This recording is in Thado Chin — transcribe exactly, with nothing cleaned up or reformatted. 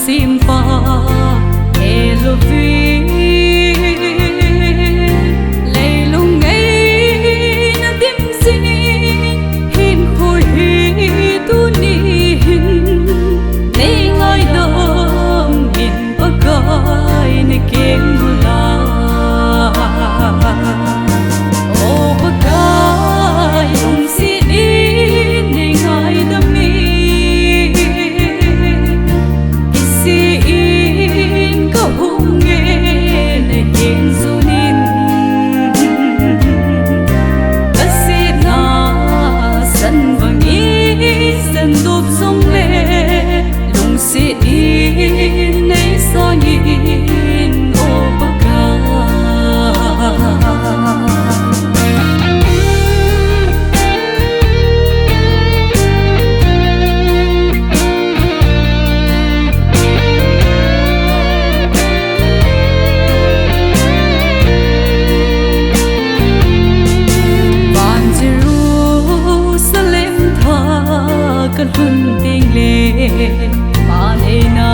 simpa, Elohim, leilung eina dimjing, hinkho hi tuni hin, nei ngaidam in Pakai na kem ula. O Pakai, lungset in nei ngaidam in, kisih in ka hung ngen na hin sun in, ka setna san bang in san dop jongle, lungset in nei sang in, O Pakai. Van Jerusalem thah ka lhun tengle, van eina